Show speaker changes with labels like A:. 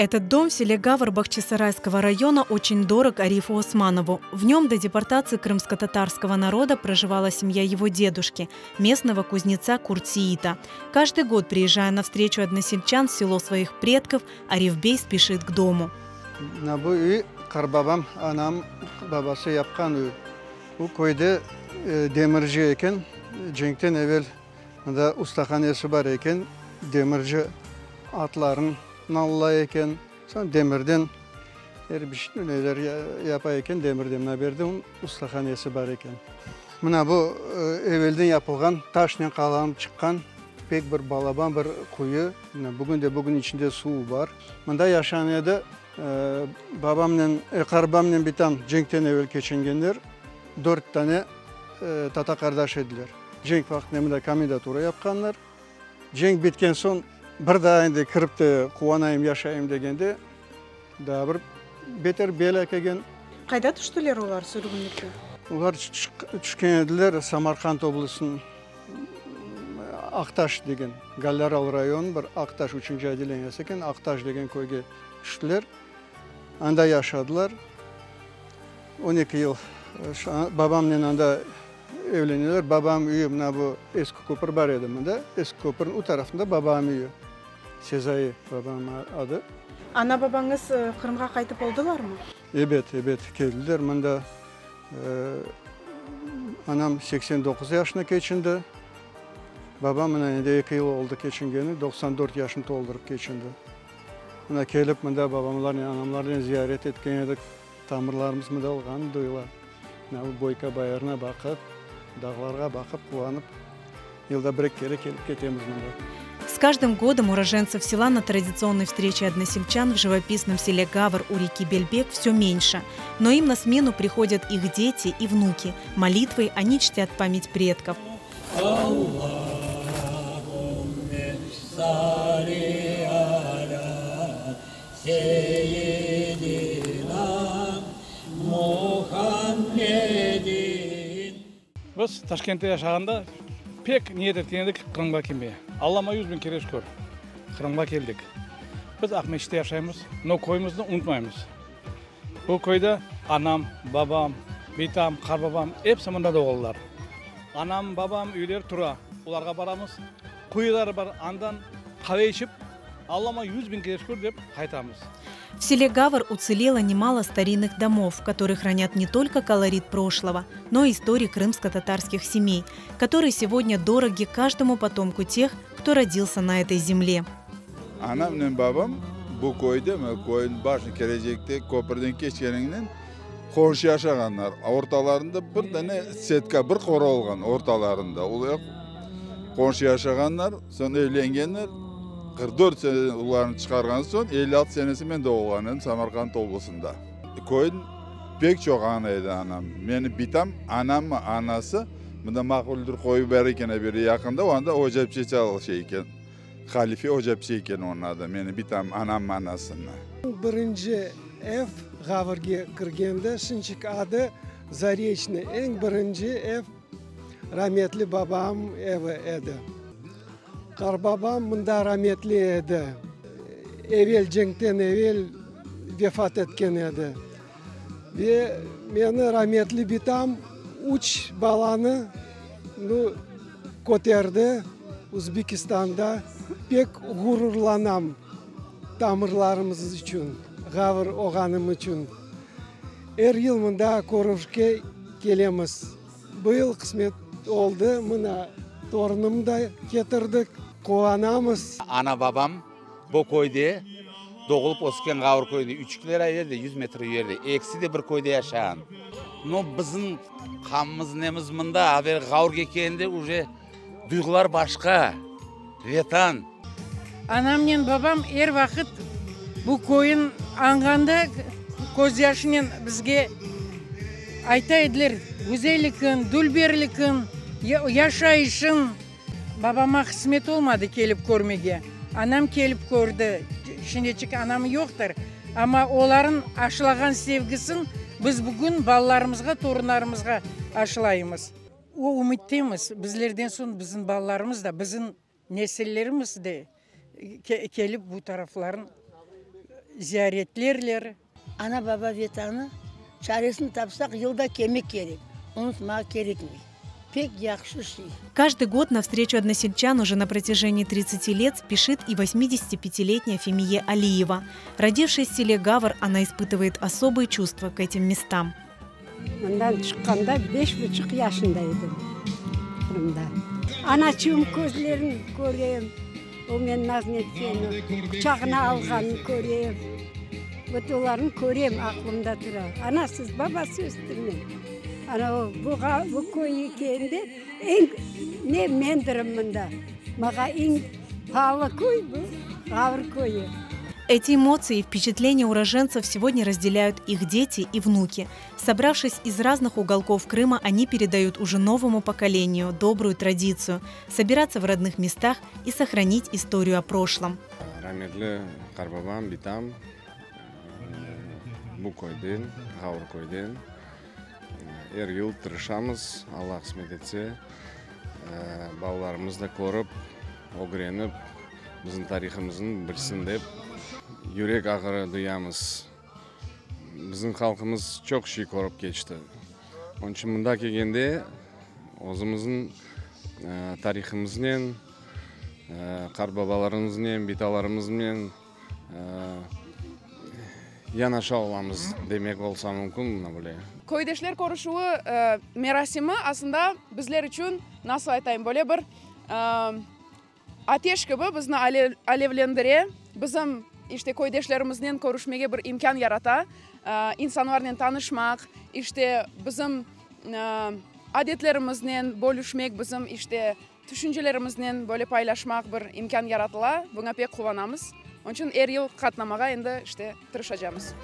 A: Этот дом в селе Гавр Бахчисарайского района очень дорог Арифу Османову. В нем до депортации крымско-татарского народа проживала семья его дедушки, местного кузнеца Куртсеита. Каждый год, приезжая на встречу односельчан в село своих предков, Ариф Бей спешит к дому.
B: Mına bu üy qartbabam, anam babası yapqan üy. Bu köyde demirci eken, cenkten evel mında ustahanesi bar eken, demirci atların nallay eken, soñ demirden er bir neler yapa eken, demirden mına bu yerde ustahanesi bar eken. Mına bu evelden yapılğan taşnen qalanıp çıqqan pek bir balaban bir quyu, mına bugün de bugün içinde suv bar. Mında yaşağan edi babamnen, qartbabamnen bitam cenkten evel keçingenler, dört tane tata-qardaş ediler. Cenk vaqtında mında komendatura yapqanlar. Cenk bitken soñ bir daa endi kirip de quvanayım, yaşayım degende, daa bir beter belâ kelgen.
A: Qayda tüştiler olar sürgünlikke?
B: Olar tüşken ediler Samarqand oblastınıñ Aqtaş degen, Gallâral rayonı bir Aqtaş üçünci otdeleniyesi eken, Aqtaş degen köyge tüştiler. Anda yaşadılar. 12 yıl babamnen anda evleneler. Babam üyi mına bu eski köpür bar edi mında. Eski köpürniñ u tarafında babam üyi. Sezai babam adı.
A: Ana-babañız Qırımğa qaytıp oldılarmı?
B: Ebet, ebet, keldiler mında. Anam 89 yaşına keçindi. Babam mına endi eki yıl oldı keçingeni, 94 yaşını toldurıp keçindi. Mına kelip mında babamlarnen, anamlarnen ziyaret etken edik. Tamırlarımız mında olğanı duyula. Mına bu Boyka bayırına baqıp, dağlarğa baqıp quvanıp, yılda bir eki kere kelip ketemiz mında.
A: С каждым годом уроженцев села на традиционной встрече односельчан в живописном селе Гавр у реки Бельбек все меньше. Но им на смену приходят их дети и внуки. Молитвой они чтят память предков.
C: Allahümme salli ala seyyidina Muhammedin.
D: Biz Taşkentte yaşağanda pek niyet etken edik Qırımğa kelmege. Allama 100.000 kere şükür, Qırımğa keldik. Biz Aqmescitte yaşaymız, no köyümizni unutmaymız. Bu köyde anam, babam, bitam, qartbabam episi mında doğuldılar. Anam, babam üyleri tura, olarğa baramız. Quyuları bar, andan qave içip, Allama 100.000 kere şükür dep qaytamız.
A: В селе Гавр уцелело немало старинных домов, которые хранят не только колорит прошлого, но и истории крымско-татарских семей, которые сегодня дороги каждому потомку тех, кто родился на этой земле.
E: Anamnen babam bu köyde, köyniñ başına kelecekte köpürden keçkeniñnen qomşu yaşağanlar. Ortalarında bir tane setka, bir qora olğan ortalarında. Olar qomşu yaşağanlar, soñ evlengenler. 44 sene olarnı çıqarğan soñ 56 senesi men doğulğan edim Samarqand oblasında. Köyniñ pek çoq ana edi anam. Meni bitam, anam anası, mında Maquldır köyü bar eken beri yaqında, onda ocapçe çalışa eken. Halife ocapçe eken onıñ adı, meni bitam, anam anasını.
F: Birinci ev Ğavrge kirgende, şimcik adı Zareçный. Eñ birinci ev rametli babam evi edi. Qartbabam mında rametli edi. Evel cenkten evel vefat etken edi. Ve meni rametli bitam üç balanı nu köterdi Uzbekistanda. Pek ğururlanam tamırlarımız içün, Ğavr olğanım içün. Er yıl mında körüşke kelemiz. Bu yıl qısmet oldı, mına torunım da ketirdik, quvanamız.
G: Ana babam bu köyde doğulıp ösken Ğavr köyünde üçükler yerde 100 metr yerde. Ekisi de bir köyde yaşağan. Но bizim qanımız nemiz mında, aver Ğavrge kelgende уже duyğular başqa. Vetan.
H: Anamnen babam er vaqıt bu köyün añğanda közyaşınen bizge ayta ediler: güzellikin, dülberlikin, yaşayışın. Babama qısmet olmadı kelip körmege. Anam kelip kördi. Şimdiçik anam yoqtır. Amma olarnıñ aşılağan sevgisin biz bugün balalarımızğa, torunlarımızğa aşılaymız. O ümüttemiz, bizlerden soñ bizim balalarımız da, bizim nesillerimiz de kelip bu tarafların. ziyaretlerler.
I: Ana-baba Vetanı, çaresini tapsaq, yılda kelmek kerek, unutmağa kerekmey. Pek yahşı şey.
A: Каждый год на встречу односельчан уже на протяжении 30 лет спешит и 85-летняя Фемие Алиева. Родившись в селе Гавр, она испытывает особые чувства к этим местам.
J: Mından çıqqanda beş buçuq yaşında edim Qırımda. Anaçığım közlerini körem, o meni naz etkeni, quçağına alğanını körem. Vot olarnı körem, aqlımda tura. Anasız, babasız östim men. Ana o bu bu köyge kelgende eñ ne mendirim mında. Maña eñ paalı köy bu Ğavr köyü.
A: Эти эмоции и впечатления уроженцев сегодня разделяют их дети и внуки. Собравшись из разных уголков Крыма, они передают уже новому поколению добрую традицию – собираться в родных местах и сохранить историю о прошлом.
K: Rametli qartbabam, bitam bu köyden, Ğavr köyden. Er yıl tırışamız, Alla qısmet etse, balalarımız da körip, ögrenip, bizim tarihımıznı bilsin dep, yürek ağrı duyamız. Bizim halqımız çoq şey körip keçti. Onıñ içün mında kelgende özümizniñ tarihımıznen, qartbabalarımıznen, bitalarımıznen yanaşa olamız demek olsa mümkün mına böyle.
L: Köydeşler körüşüvi merasimi aslında bizler içün, nasıl aytayım, böyle bir ateş kibi bizni alevlendire, bizim, işte, köydeşlerimiznen körüşmege bir imkân yarata, insanlarnen tanışmaq, işte, bizim adetlerimiznen bölüşmek, bizim, işte, tüşüncelerimiznen böyle paylaşmaq bir imkân yaratıla, buña pek quvanamız. Onıñ içün er yıl qatnamağa endi, işte, tırışacamız.